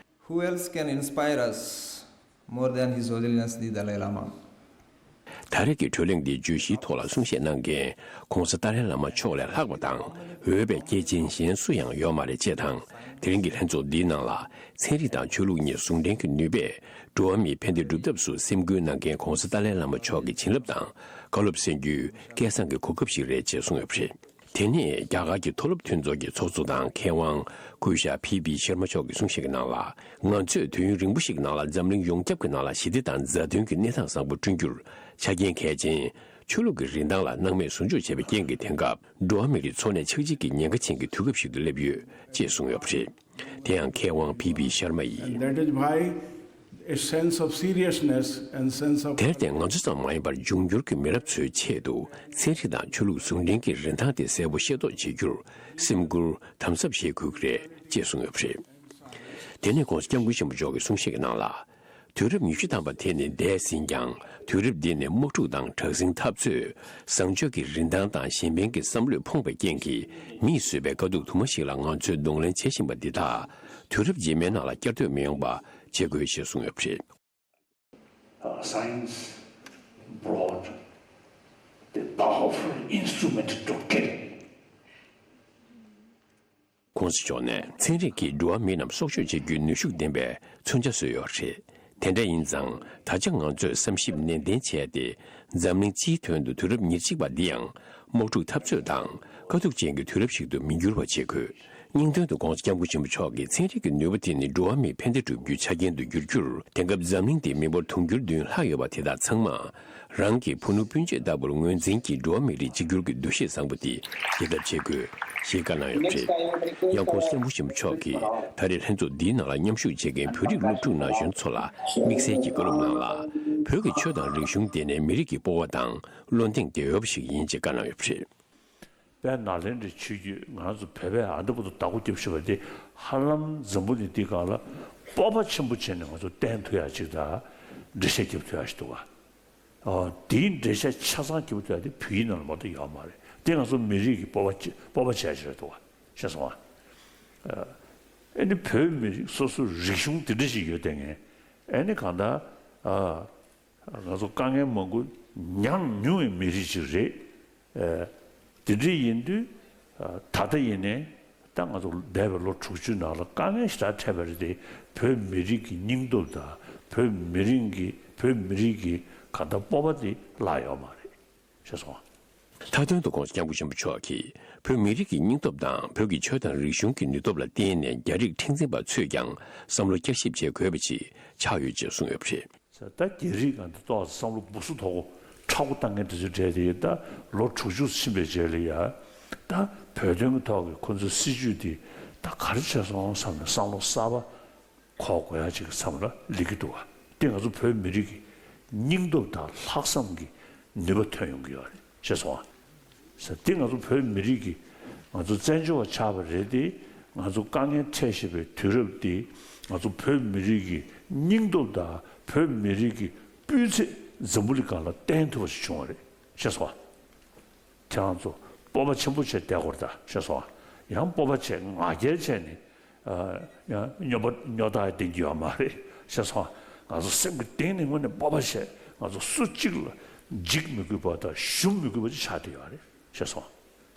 Who else can inspire us more than His Holiness the Dalai Lama? ད་རེས་ཀྱི་བགྲོ་གླེང་འདིའི་བརྗོད་གཞིའི་ཐོག་ལ་གསུང་བཤད་གནང་མཁན་༸གོང་ས་ཏཱ་ལའི་བླ་མ་མཆོག་ལས་ལྷག་པ་དང་འོས་པའི་སྐྱེས་ཆེན་གཞན་སུ་ཡང་ཡོད་མ་རེད་ཅེས་དང་། དེ་རིང་གི་ལྷན་ཚོགས་འདིའི་ནང་ལ་ཚན་རིག་དང་ཆོས་ལུགས་གཉིས་ཟུང་འབྲེལ་གྱི་ནུས་པས་འགྲོ་བ་མིའི་ཕན་བདེ་སྒྲུབ་ཐབས་སུ་སེམས་ཁུར་གནང་མཁན་༸གོང་ས་ཏཱ་ལའི་བླ་མ་མཆོག་གི་བྱིན་རླབས་དང་བཀའ་སློབ་གསན་རྒྱུའི་སྐལ་བཟང་གི་གོ་སྐབས་ཤིག་རེད་ཅེས་གསུངས་ཡོད་པ་རེད། དེ་ནས་རྒྱ་གར་གྱི་མཐོ་སློབ་མཐུན་ཚོགས་ཀྱི་ཚོགས་གཙོ་དང་མཁས་དབང་སྐུ་ཞབས་ཕི་བི་ཤར་མ་མཆོག་གིས་གསུང་བཤད་ཀྱི་ནང་ལ། ང་ཚོས་དུས་ཡུན་རིང་པོ་ཞིག་གི་ནང་ལ་འཛམ་གླིང་ཡོངས་ཁྱབ་ཀྱི་ནང་ལ་ཞི་བདེ་དང་མཛའ་མཐུན་གྱི་གནས་སྟངས་བཟང་པོ་བསྐྲུན་རྒྱུར་ཆ་རྐྱེན་གལ་ཆེན། ཆོས་ལུགས་ཀྱི་རིན་ཐང་ལ་སྣང་མེད་ཟུར་འཇོག་བྱས་པའི་རྐྱེན་གྱིས་དེང་སྐབས་འགྲོ་བ་མི་རིགས་འཚོ་གནས་ཆགས་འཇིག་གི་ཉེན་ཁ་ཅན་གྱི་དུས་སྐབས་ཤིག་ཏུ་སླེབས་ཡོད་ཅེས་གསུངས་ཡོད་པ་རེད། དེ་ཡང་མཁས་དབང་ཕི་བི་ཤར་མ་ཡིས། That is why a sense of seriousness and sense of དེར་བརྟེན་ང་ཚོ་ཙམ་མ་ཡིན་པར་འབྱུང་འགྱུར་གྱི་མི་རབས་ཚོའི་ཆེད་དུ་ཚན་རིག་དང་ཆོས་ལུགས་ཟུང་འབྲེལ་གྱི་རིན་ཐང་དེ་གསལ་པོ་ཤེས་རྟོགས་བྱེད་རྒྱུར་སེམས་ཁུར་དམ་ཟབ་བཞེས་དགོས་ཀྱི་རེད་ཅེས་གསུངས་ཡོད་པ་རེད། དེ་ནས་༸གོང་ས་༸སྐྱབས་མགོན་ཆེན་པོ་མཆོག་གིས་གསུང་བཤད་ཀྱི་ནང་ལ། དུས་རབས་ཉི་ཤུ་ཐམ་པ་དེད་ནས་འདས་ཟིན་ཀྱང་དུས་རབས་འདི་ནས་དམག་འཁྲུག་དང་དྲག་ཟིང་འཐབ་རྩོད། བཟང་སྤྱོད་ཀྱི་རིན་ཐང་དང་གཞན་ཕན་གྱི་བསམ་བློས་ཕོངས་པའི་རྐྱེན་གྱིས་མིས་བཟོས་པའི་དཀའ་སྡུག་དུ་མ་ཞིག་ལ་ང་ཚོས་གདོང་ལེན་བྱེད་བཞིན་པ་འདི་དག་དུས་རབས་རྗེས་མའི་ནང་ལ་བསྐྱར་ཟློས་མི་ཡོང་པ་བྱེད་དགོས་ཞེས་གསུངས་ཡོད་པ་རེད། Uh, science brought the powerful instrument to kill. ༸གོང་ས་མཆོག་ནས་ཚན་རིག་གིས་འགྲོ་བ་མི་རྣམས་སྲོག་སྐྱོབ་བྱེད་རྒྱུའི་ནུས་ཤུགས་ལྡན་པའི་མཚོན་ཆ་བཟོས་ཡོད་རེད། དེ་འདྲ་ཡིན་ཙང་ད་ཆ་ང་ཚོས་བསམ་ཞིབ་ནན་ཏན་བྱས་ཏེ་འཛམ་གླིང་སྤྱིའི་དོན་དུ་དུས་རབས་ཉེར་གཅིག་པ་འདི་ཡང་དམག་འཁྲུག་འཐབ་རྩོད་དང་དཀའ་སྡུག་ཅན་གྱི་དུས་རབས་ཤིག་ཏུ་མི་འགྱུར་བ་བྱེད་དགོས། སྙིང་དོན་དུ་༸གོང་ས་༸སྐྱབས་མགོན་ཆེན་པོ་མཆོག་གིས་ཚན་རིག་གི་ནུས་པ་དེ་ནི་འགྲོ་བ་མིའི་ཕན་བདེ་སྒྲུབ་རྒྱུའི་ཆ་རྐྱེན་དུ་འགྱུར་རྒྱུར་དེང་སྐབས་འཛམ་གླིང་འདིའི་མི་འབོར་དུང་ཕྱུར་བདུན་ལྷག་ཡོད་པ་དེ་དག་ཚང་མ་རང་གི་ཕུ་ནུ་སྤུན་མཆེད་ལྟ་བུར་ངོས་འཛིན་གྱིས་འགྲོ་བ་མིའི་རིགས་གཅིག་གྱུར་གྱི་འདུ་ཤེས་བཟང་པོ་དེ་རྒྱས་ཐབས་བྱེད་དགོས་ཞེས་བཀའ་གནང་ཡོད་པ་རེད། ཡང་༸གོང་ས་༸སྐྱབས་མགོན་ཆེན་པོ་མཆོག་གིས་ད་རེས་ལྷན་ཚོགས་འདིའི་ནང་ལ་མཉམ་ཞུགས་བྱེད་མཁན་བོད་རིགས་སློབ་ཕྲུག་ན་གཞོན་ཚོ་ལ་དམིགས་བསལ་གྱི་བཀའ་སློབ་གནང་ལ། བོད་ཀྱི་ཆོས་དང་རིག་གཞུང་དེ་ནི་མི་རིགས་ཀྱི་སྤོབས་པ་དང་བློ་གདེང་རྒྱས་ཡོད་པ་ཞིག་ཡིན་ཅེས་བཀའ་གནང་ཡོད་པ་རེད། དཔལ་ནཱ་ལེནྡྲའི་ཆོས་བརྒྱུད་ང་ཚོ་བོད་པས་ཨ་འདྲ་པོ་དང་བདག་པོ་རྒྱབ་ཤེས་པ་དེ་ཧ་ལམ་འཛམ་བུ་གླིང་འདི་སྒང་ལ་སྤོབས་པ་ཆེན་པོ་བྱས་ནས་ང་ཚོ་བསྟན་ཐུབ་ཡ་ཅིག་དང་འགྲེལ་བཤད་རྒྱབ་ཐུབ་ཡ་ཞིག་འདུག་ག་ཨོ་དེའི་འགྲེལ་བཤད་ཆ་ཚང་རྒྱབ་ཐུབ་ཡ་དེ་བོད་ཡིག་ནང་ལ་མ་གཏོགས་ཡོད་མ་རེད། དེ་ང་ཚོ་མི་རིགས་ཀྱི་སྤོབས་པ་ཆེ་སྤོབས་པ་བྱས་ཡ་ཅིག་རེད་འདུག་ག་ཤེས་སོང་ཨ། ཨ་ནི་བོད་མི་རིགས་སོ་སོའི་རིག་གཞུང་དེ་འདྲ་ཞིག་ཡོད་དེ་ངས་ཨ་ནི་གང་ལྟར། ཨ། ང་ཚོ་དཀའ་ངལ་མང་པོ་མྱངས་མྱོང་བའི་མི་རིགས་ཅིག་རེད། ཨ། དེ་འདྲ་ཡིན་དུས། ཨ། ད་ལྟ་ཡིན་ནའི་ད་ང་ཚོ་འདས་པའི་ལོ་དྲུག་ཅུ་ནང་ལ་དཀའ་ངལ་ཞེ་དྲག་འཕྲད་པ་རེད་དེ། བོད་མི་རིགས་ཀྱི་སྙིང་སྟོབས་དང་བོད་མི་རིགས་ཀྱི་བོད་མི་རིགས་ཀྱི་གང་ལྟར་སྤོབས་པ་དེ་བརླག་ཡོད་མ་རེད། ཤེས་སོང་ཨ། མཐའ་དོན་དུ་༸གོང་ས་༸སྐྱབས་མགོན་ཆེན་པོ་མཆོག་གིས་བོད་མི་རིགས་ཀྱི་སྙིང་སྟོབས་དང་བོད་ཀྱི་ཆོས་དང་རིག་གཞུང་གི་ནུས་སྟོབས་ལ་བརྟེན་ནས་རྒྱ་རིགས་མཁྲེགས་འཛིན་པ་ཚོས་ཀྱང་བསམ་བློ་བསྐྱར་ཞིབ་བྱེད་དགོས་པ་ཞིག་ཆགས་ཡོད་ཅེས་གསུངས་ཡོད་པ་རེད། ད་རྒྱ་རིགས་ང་ཚོ་ཏོག་ཙམ་བསམ་བློ་འབུ་སུ་དོག་ཁྲ་བོ་བཏང་མཁན་དེ་ཚོའི་གྲས་དེ་ད་ལོ་དྲུག་ཅུ་ཕྱིན་པའི་རྗེས་ལ་ཡ། ད་བོད་དོན་གྱི་ཐོག་གི་ཁོ་ཚོའི་སྲིད་ཇུས་དེ་ད་ག་རེ་བྱས་སོང་བསམ་ནས་བསམ་བློ་གསར་པ་འཁོར་དགོས་ཡ་ཅིག་གི་མཚམས་ལ་སླེབས་ཀྱི་འདུག་བ། དེ་ང་ཚོ་བོད་མི་རིགས་ཀྱི་སྙིང་སྟོབས་དང་ལྷག་བསམ་གྱི་ནུས་པ་ཐོན་ཡོང་གི་ཡོད་རེད། ཤེས་སོང་ཨ། ཟེར་དེ་ང་ཚོ་བོད་མི་རིགས་ཀྱི་ང་ཚོ་བཙན་བྱོལ་བ་ཆགས་པ་རེད་དེ། ང་ཚོ་དཀའ་ངལ་འཕྲད་བཞིན་པའི་དུས་རབས་འདི་ང་ཚོ་བོད་མི་རིགས་ཀྱི་སྙིང་སྟོབས་དང་བོད་མི་རིགས་ཀྱི་སྤུས་ཚད་འཛམ་བུ་གླིང་སྒང་ལ་བསྟན་ཐུབ་པ་ཞིག་བྱུང་བ་རེད། ཤེས་སོང་ཨ། ཁྱེད་རང་ཚོ་སྤོབས་པ་ཆེན་པོ་བྱས་བསྡད་དགོས་རེད་ད། ཤེས་སོང་ཨ། ཡང་སྤོབས་པ་བྱས་ང་རྒྱལ་བྱས་ནས། ཨ། ཡང་སྨྱོ་པ་སྨྱོ་རྟགས་ལྡན་གྱི་ཡོད་མ་རེད། ཤེས་སོང་ཨ། ང་ཚོ་སེམས་ཀྱི་གཏིང་ནས་དངོས་གནས་སྤོབས་པ་བྱས། ང་ཚོ་སུ་གཅིག་ལ་འཇིགས་མི་དགོས་པ་དང་ཞུམ་མི་དགོས་པ་ཅིག་ཆགས་བསྡད་ཡོད་རེད། ཤེས་སོང་ཨ།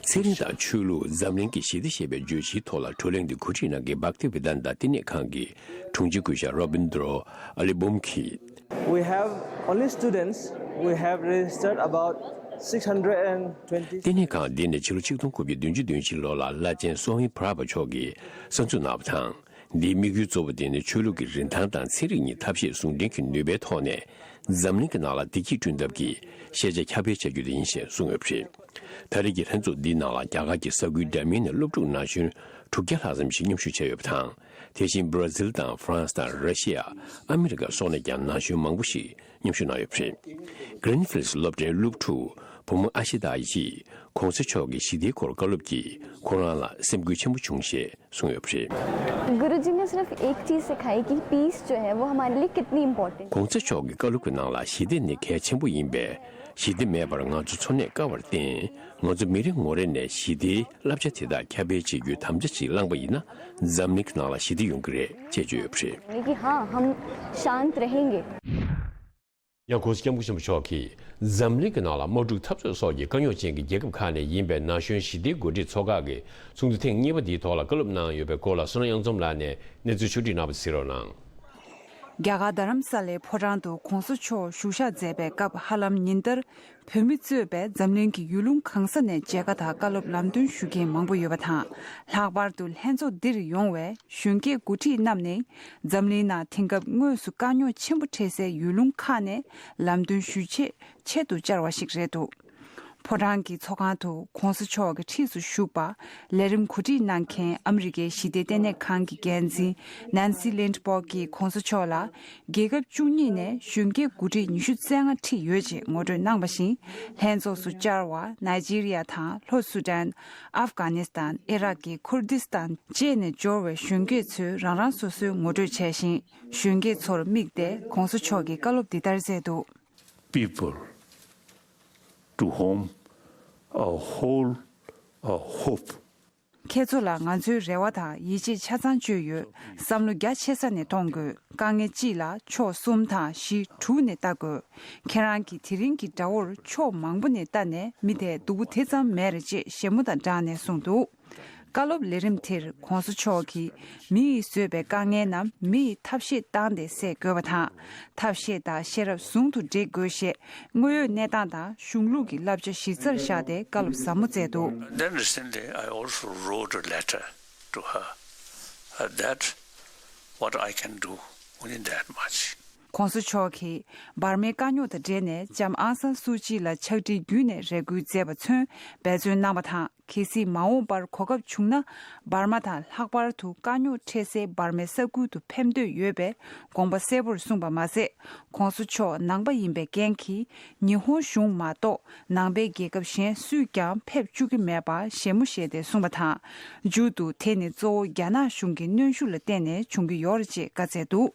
ཚན་རིག་དང་ཆོས་ལུགས། འཛམ་གླིང་གི་ཞི་བདེ་ཞེས་པའི་བརྗོད་གཞིའི་ཐོག་ལ་བགྲོ་གླེང་འདི་གོ་སྒྲིག་གནང་མཁན་བྷག་ཏི་ཝེ་དན་ཏ་བསྟི་གནས་ཁང་གི་དྲུང་ཆེ་སྐུ་ཞབས་རོ་བིན་དྲོ་ཨ་ལི་བུམ་གྱིས། We have only students. We have registered about six hundred and twenty. བསྟི་གནས་ཁང་འདི་ནི་ཕྱི་ལོ་ཆིག་སྟོང་དགུ་བརྒྱ་བདུན་ཅུ་དོན་བཞི་ལོ་ལ་བླ་ཆེན་སོ་མི་པྲ་བྷ་མཆོག་གིས་གསར་འཛུགས་གནང་བ་དང་། འདིའི་དམིགས་ཡུལ་གཙོ་བོ་དེ་ནི་ཆོས་ལུགས་ཀྱི་རིན་ཐང་དང་ཚན་རིག་གཉིས་ཐབས་ཤེས་ཟུང་འབྲེལ་གྱི་ནུས་པའི་ཐོག་ནས་འཛམ་གླིང་གི་ནང་ལ་བདེ་སྐྱིད་བསྐྲུན་ཐབས་ཀྱི་ཤེས་བྱ་ཁྱབ་སྤེལ་བྱ་རྒྱུ་དེ་ཡིན་ཞེས་གསུངས་ཡོད་པ་རེད། ད་རེས་ཀྱི་ལྷན་ཚོགས་འདིའི་ནང་ལ་རྒྱ་གར་གྱི་ས་ཁུལ་འདྲ་མིན་ནས་སློབ་ཕྲུག་ན་གཞོན་དྲུག་བརྒྱ་ལྷག་ཙམ་ཞིག་མཉམ་ཞུགས་བྱས་ཡོད་པ་དང་། དེ་བཞིན་བྷ་ར་ཟིལ་དང་ཧྥ་རན་སི་དང་ར་ཤི་ཡ། ཨ་མི་རི་ཀ་སོགས་ནས་ཀྱང་ན་གཞོན་མང་པོ་ཞིག་མཉམ་ཞུགས་གནང་ཡོད་པ་རེད། Greenfields་སློབ་གྲྭའི་སློབ་ཕྲུག་བུ་མོ་ཨ་ཤི་ཏཱ་ཡིས་༸གོང་ས་མཆོག་གི་ཞི་བདེའི་སྐོར་བཀའ་སློབ་ཀྱིས་ཁོ་རང་ལ་སེམས་འགུལ་ཆེན་པོ་བྱུང་ཞེས་གསུངས་ཡོད་པ་རེད། गुरुजी ने सिर्फ एक चीज सिखाई कि पीस जो है वो हमारे लिए कितनी इम्पोर्टेंट है। ༸གོང་ས་མཆོག་གི་བཀའ་སློབ་ཀྱི་ནང་ལ་ཞི་བདེ་ནི་གལ་ཆེན་པོ་ཡིན་པས། ཞི་བདེ་མེད་པར་ང་ཚོ་འཚོ་གནས་དཀའ་བར་བརྟེན། ང་ཚོ་མི་རེ་ངོ་རེ་ནས་ཞི་བདེའི་བསླབ་བྱ་དེ་དག་ཁྱབ་སྤེལ་བྱེད་རྒྱུའི་དམ་བཅའ་ཞིག་བླངས་པ་ཡིན་ན། འཛམ་གླིང་གི་ནང་ལ་ཞི་བདེ་ཡོང་གི་རེད་ཅེས་བརྗོད་ཡོད་པ་རེད། कि हाँ, हम शांत रहेंगे। ཡང་༸གོང་ས་༸སྐྱབས་མགོན་ཆེན་པོ་མཆོག་གིས་འཛམ་གླིང་གི་ནང་ལ་དམག་འཁྲུག་འཐབ་རྩོད་སོགས་ཀྱི་དཀའ་རྙོག་ཅན་གྱི་རྒྱལ་ཁབ་ཁག་ནས་ཡིན་པའི་ན་གཞོན་ཞི་བདེའི་འགོ་ཁྲིད་ཚོགས་ཁག་གི་ཚོགས་འདུ་ཐེངས་གཉིས་པ་འདིའི་ཐོག་ལ་བཀའ་སློབ་གནང་ཡོད་པའི་སྐོར་ལ་བསོད་ནམས་དབྱངས་འཛོམས་ལགས་ནས་གནས་ཚུལ་ཕྱོགས་བསྒྲིགས་གནང་བ་གཟིགས་རོགས་གནང་། རྒྱ་གར་རྡ་རམ་ས་ལའི་ཕོ་བྲང་དུ་༸གོང་ས་མཆོག་བཞུགས་ཞག་མཛད་པའི་སྐབས་ཧ་ལམ་ཉིན་ལྟར་བོད་མི་གཙོས་པའི་འཛམ་གླིང་གི་ཡུལ་ལུང་གང་ས་ནས་མཇལ་ཁ་དང་བཀའ་སློབ་ལམ་སྟོན་ཞུ་མཁན་མང་པོ་ཡོད་པ་དང་། ལྷག་པར་དུ་ལྷན་ཚོགས་འདིར་ཡོང་བའི་གཞོན་སྐྱེས་འགོ་ཁྲིད་རྣམས་ནི་འཛམ་གླིང་ནང་དེང་སྐབས་དངོས་སུ་དཀའ་རྙོག་ཆེན་པོ་འཕྲད་སའི་ཡུལ་ལུང་ཁག་ནས་ལམ་སྟོན་ཞུ་ཆེད་ཆེད་དུ་བཅར་བ་ཞིག་རེད་འདུག་ཕོ་བྲང་གི་ཚོགས་ཁང་དུ་༸གོང་ས་མཆོག་གི་འཁྲིས་སུ་བཞུགས་པ་ལས་རིམ་གོ་སྒྲིག་གནང་མཁན་ཨ་མི་རི་ཀའི་ཞི་བདེ་ལྟེ་གནས་ཁང་གི་འགན་འཛིན་ནན་སི་ལིན་ཌི་པོག་གིས་༸གོང་ས་མཆོག་ལ་རྒྱལ་ཁབ་བཅུ་གཉིས་ནས་གཞོན་སྐྱེས་འགོ་ཁྲིད་ཉི་ཤུ་རྩ་ལྔ་ཁྲིད་ཡོད་ཅེས་ངོ་སྤྲོད་གནང་བ་བཞིན། ལྷན་ཚོགས་སུ་བཅར་བ་ནཱི་ཇི་རི་ཡ་དང་ལྷོ་སུ་ཌན། ཨབ་གྷ་ནི་སི་ཐན། ཨི་རག་གི་ཁུར་དིས་ཐན་བཅས་ནས་འབྱོར་བའི་གཞོན་སྐྱེས་ཚོས་རང་རང་སོ་སོའི་ངོ་སྤྲོད་བྱས་ཤིང་། གཞོན་སྐྱེས་ཚོར་དམིགས་ཏེ་༸གོང་ས་མཆོག་གིས་བཀའ་སློབ་འདི་ལྟར་སྩལ་འདུག People to whom a whole a hope. ཁྱེད་ཚོ་ལ་ང་ཚོའི་རེ་བ་དང་ཡིད་ཆེས་ཆ་ཚང་བཅོལ་ཡོད། བསམ་བློ་རྒྱ་ཆེ་ས་ནས་གཏོང་དགོས། དཀའ་ངལ་གཅིག་ལ་ཕྱོགས་གསུམ་དང་བཞི་དྲུག་ནས་ལྟ་དགོས། ཁྱེད་རང་གིས་དེ་རིང་གི་དགྲ་བོར་ཕྱོགས་མང་པོ་ནས་ལྟ་ནས་མི་དེ་སྡུག་པོ་དེ་ཙམ་མེད་རེད་ཅེས་ཞལ་མོ་དང་སྦྲགས་ནས་གསུངས་འདུག་བཀའ་སློབ་ལས་རིམ་དེར་༸གོང་ས་མཆོག་གིས་མི་ཡིས་བཟོས་པའི་དཀའ་ངལ་རྣམས་མི་ཡིས་ཐབས་ཤེས་བཏང་སྟེ་སེལ་དགོས་པ་དང་། ཐབས་ཤེས་དང་ཤེས་རབ་ཟུང་དུ་འབྲེལ་དགོས་ཞེས་དངོས་ཡོད་གནས་སྟངས་དང་གཞུང་ལུགས་ཀྱི་བསླབ་བྱ་གཞི་རྩར་བཞག་སྟེ་བཀའ་སློབ་ཟབ་མོ་སྩལ་འདུག Then recently I also wrote a letter to her, uh, that what I can do, only that much. ༸གོང་ས་མཆོག་གིས་འབར་མའི་དཀའ་རྙོག་དང་འབྲེལ་ནས་ལྕམ་ཨང་སན་སུའུ་ཅི་ལ་ཕྱག་བྲིས་བརྒྱུད་ནས་རེ་སྐུལ་མཛད་པ་མཚོན་འབད་བརྩོན་གནང་བ་དང་། གལ་སྲིད་མ་འོངས་པར་གོ་སྐབས་བྱུང་ན། འབར་མ་དང་ལྷག་པར་དུ་དཀའ་རྙོག་འཕྲད་སའི་འབར་མའི་ས་ཁུལ་དུ་ཕེབས་འདོད་ཡོད་པའི་དགོངས་པ་གསལ་པོར་གསུངས་པ་མ་ཟད། ༸གོང་ས་མཆོག་ནང་པ་ཡིན་པའི་རྐྱེན་གྱིས་ཉི་ཧོང་གཞུང་མ་གཏོགས་ནང་པའི་རྒྱལ་ཁབ་གཞན་སུས་ཀྱང་ཕེབས་བཅུག་གི་མེད་པ་ཞལ་མོ་བཞེས་ཏེ་གསུངས་པ་དང་། མཇུག་ཏུ་དེ་ནི་གཙོ་བོ་རྒྱ་ནག་གཞུང་གི་གནོན་ཤུགས་ལ་བརྟེན་ནས་བྱུང་གི་ཡོད་རེད་ཅེས་བཀའ་སྩལ་འདུག་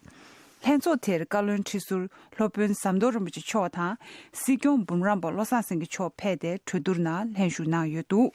ལྷན་ཚོགས་དེར་བཀའ་བློན་ཁྲི་ཟུར་སློབ་དཔོན་ཟམ་གདོང་རིན་པོ་ཆེ་མཆོག་དང་། སྲིད་སྐྱོང་འབུམ་རམས་པ་བློ་བཟང་སེང་གེ་མཆོག་ཕེབས་ཏེ་གྲོས་བསྡུར་ནང་ལྷན་ཞུགས་གནང་ཡོད་འདུག་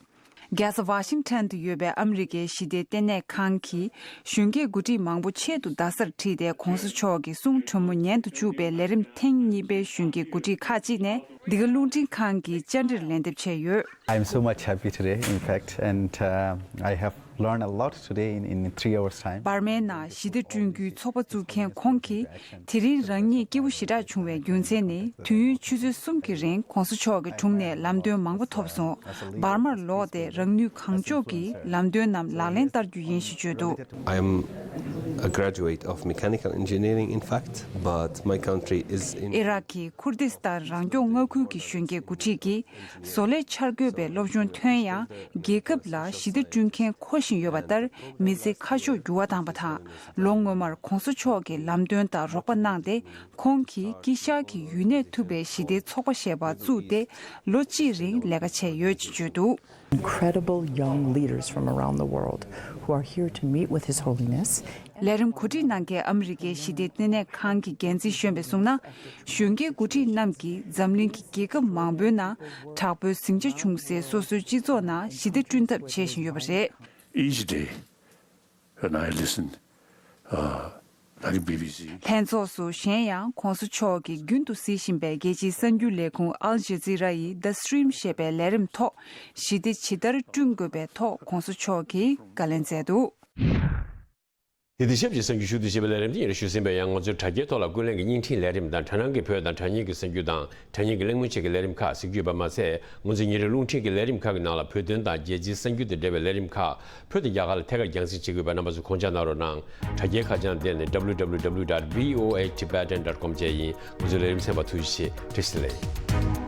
རྒྱལ་ས་ཝ་ཤིང་ཊོན་དུ་ཡོད་པའི་ཨ་མི་རི་ཀའི་ཞི་བདེ་ལྟེ་གནས་ཁང་གིས་གཞོན་སྐྱེས་འགོ་ཁྲིད་མང་པོ་ཆེད་དུ་རྡ་སར་ཁྲིད་དེ། ྋགོང་ས་མཆོག་གི་གསུང་དྲོན་མོ་ཉན་དུ་བཅུག་པའི་ལས་རིམ་ཐེངས་གཉིས་པའི་གཞོན་སྐྱེས་འགོ་ཁྲིད་ཁག་ཅིག་ནས་འདི་ག་རླུང་འཕྲིན་ཁང་གི་བཅར་འདྲིར་ལན་འདེབས་བྱས་ཡོད། I'm so much happy today, in fact, and uh, I have learned a lot today in, in three hours' time. འབར་མའི་ནང་ཞི་བདེ་བསྐྲུན་རྒྱུའི་ཚོགས་པ་བཙུགས་མཁན་ཁོང་གིས། དེ་རིང་རང་ཉིད་སྐྱིད་པོ་ཞེ་དྲག་བྱུང་བའི་རྒྱུ་མཚན་ནི། དུས་ཡུན་ཆུ་ཚོད་གསུམ་གྱི་རིང་ྋགོང་ས་མཆོག་གི་དྲུང་ནས་ལམ་སྟོན་མང་པོ་ཐོབ་སོང་། འབར་མར་ལོག་སྟེ་རང་ནུས་གང་ལྕོགས་ཀྱིས་ལམ་སྟོན་རྣམས་ལག་ལེན་བསྟར་རྒྱུ་ཡིན་ཞེས་བརྗོད་འདུག། I am a graduate of mechanical engineering, in fact, but my country is in ཨི་རག་གི་ཁུར་དིས་ཏན་རང་སྐྱོང་མངའ་ཁུལ་གྱི་གཞོན་སྐྱེས་འགོ་ཁྲིད་ཀྱིས། བཟོ་ལས་འཆར་འགོད་པའི་སློབ་སྦྱོང་ཐོན་ཡང་། རྒྱལ་ཁབ་ལ་ཞི་བདེ་བསྐྲུན་མཁན་མཁོ་བཞིན་ཡོད་པ་ལྟར། མི་ཚེ་ཁ་ཕྱོགས་འགྱུར་བ་བཏང་པ་དང་། ལོ་སྔོན་མར་ྋགོང་ས་མཆོག་གིས་ལམ་སྟོན་དང་རོགས་པ་གནང་སྟེ། ཁོང་གིས་དཀྱིལ་ཤར་གྱི་ཡུན་གནས་ཐུབ་པའི་ཞི་བདེའི་ཚོགས་པ་ཞེས་པ་བཙུགས་ཏེ། ལོ་གཅིག་རིང་ལས་ཀ་བྱས་ཡོད་ཅེས་བརྗོད་འདུག། Incredible young leaders from around the world who are here to meet with His Holiness. ལས་རིམ་གོ་སྒྲིག་གནང་མཁན་ཨ་མི་རི་ཀའི་ཞི་བདེ་ལྟེ་གནས་ཁང་གི་འགན་འཛིན་གཞོན་པས་གསུངས་ན། གཞོན་སྐྱེས་འགོ་ཁྲིད་རྣམས་ཀྱིས་འཛམ་གླིང་གི་རྒྱལ་ཁབ་མང་པོའི་ནང་དྲག་པོའི་ཟིང་ཆ་བྱུང་སའི་སོ་སོའི་སྤྱི་ཚོགས་ནང་ཞི་བདེ་བསྐྲུན་ཐབས་བྱེད་བཞིན་ཡོད་པ་རེད། Each day, when I listen, uh, like BBC. ལྷན་ཚོགས་སུ་གཞན་ཡང་ྋགོང་ས་མཆོག་གིས་རྒྱུན་དུ་གཟིགས་བཞིན་པའི་རྒྱལ་སྤྱིའི་གསར་འགྱུར་ལས་ཁུངས་ཨལ་ཇི་ཛི་ར་ཡི་The Stream ཞེས་པའི་ལས་རིམ་ཐོག་ཞི་བདེ་ཇི་ལྟར་བསྐྲུན་དགོས་པའི་ཐོག་ྋགོང་ས་མཆོག་གིས་བཀའ་ལན་སྩལ་འདུག། དེ་དུས་ཆབས་ཅིག་གསར་འགྱུར་ཞུ་གཏུག་བྱེད་པའི་ལས་རིམ་དེ་ཉིན་རེ་ཞུ་ཟིན་པའི་ཡང་ང་ཚོའི་དྲ་རྒྱའི་ཐོག་ལ་ཀུན་གླེང་གི་བརྙན་འཕྲིན་ལས་རིམ་དང་དྲ་སྣང་གི་བོད་དང་དྲ་བརྙན་གྱི་གསར་འགྱུར་དང་དྲ་བརྙན་གྱི་གླེང་མོལ་བཅས་ཀྱི་ལས་རིམ་ཁག་གཟིགས་རྒྱུ་ཡོད་པ་མ་ཟད། ང་ཚོའི་ཉིན་རེའི་རླུང་འཕྲིན་གྱི་ལས་རིམ་ཁག་གི་ནང་ལ་བོད་དོན་དང་རྒྱལ་སྤྱིའི་གསར་འགྱུར་དང་འབྲེལ་བའི་ལས་རིམ་ཁག་བོད་དང་རྒྱ་གར་ལ་ཐད་ཀར་རྒྱང་སྲིང་བྱེད་དགོས་པས། རྣམ་པ་ཚོས་དགོངས་འཇགས་གནང་རོགས་གནང་། དྲ་རྒྱའི་ཁ་བྱང་དེ་ནི་W W W dot V O A Tibetan dot com བཅས་ཡིན། ང་ཚོའི་ལས་རིམ་གསན་པར་ཐུགས་རྗེ་ཆེ། བཀྲ་ཤིས་བདེ་ལེགས།